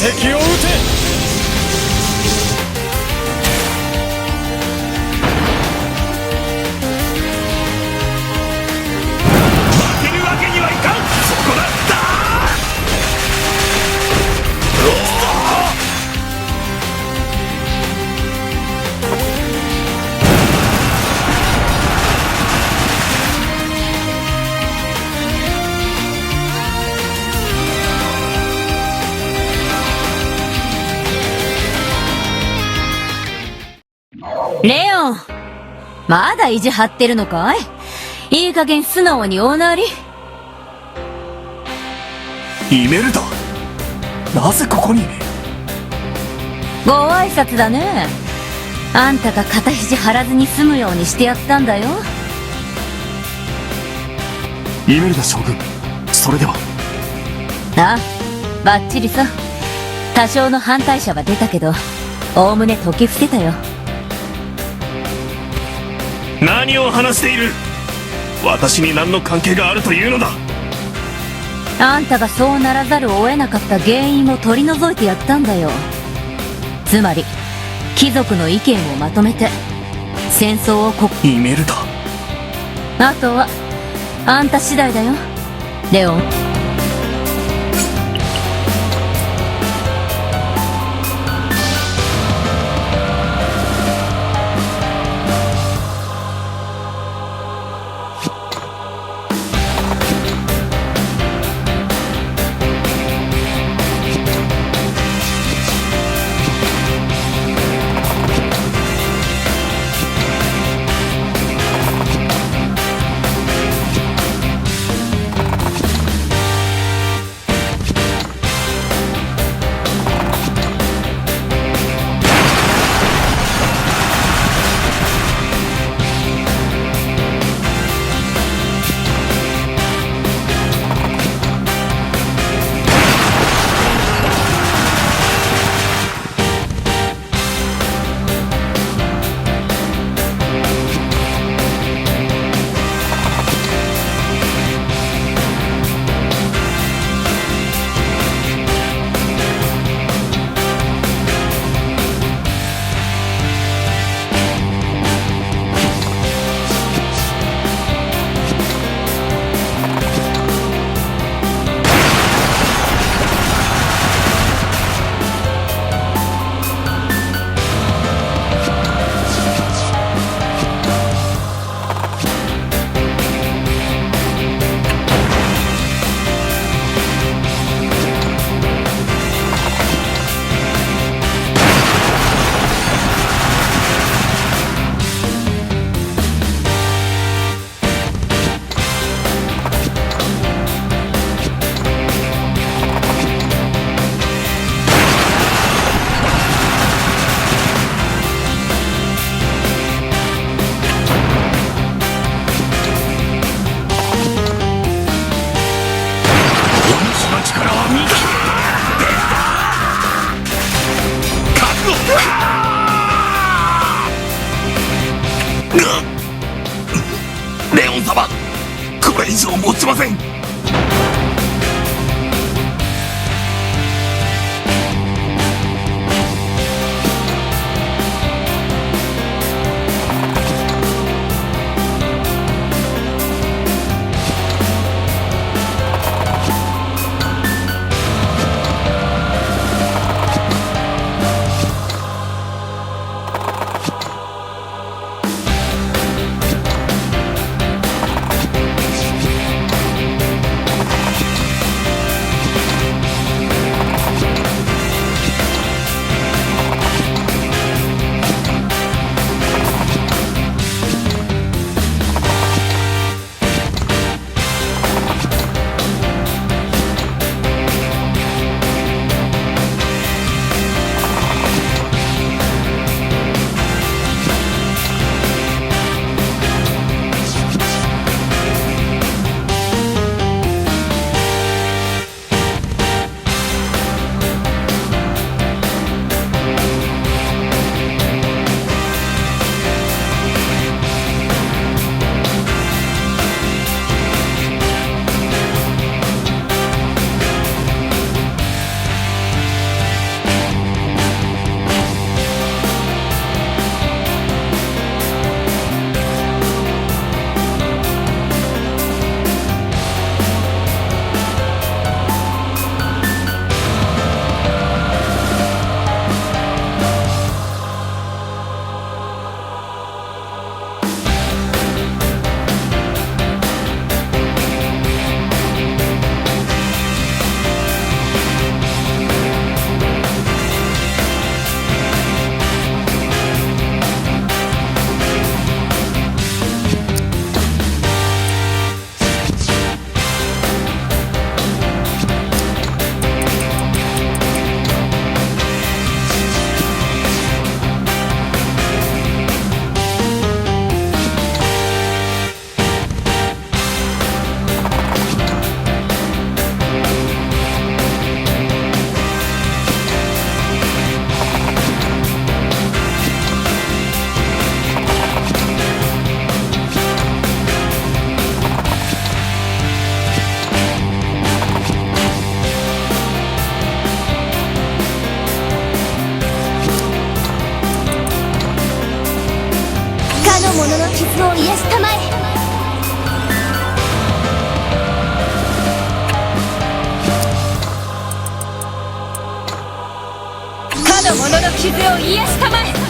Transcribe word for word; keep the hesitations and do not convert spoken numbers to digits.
敵を討て。負けるわけにはいかん。そこだ。レオン、まだ意地張ってるのかい？いい加減素直におなり。イメルダ、なぜここに？ご挨拶だね。あんたが肩肘張らずに済むようにしてやったんだよ。イメルダ将軍、それでは。あ、バッチリさ。多少の反対者は出たけど、おおむね解き伏せたよ。何を話している？私に何の関係があるというのだ？あんたがそうならざるを得なかった原因を取り除いてやったんだよ。つまり、貴族の意見をまとめて、戦争をこ、イメルダ。あとは、あんた次第だよ、レオン。レオン様、これ以上持ちません。傷を癒したまえ。かの者の傷を癒したまえ。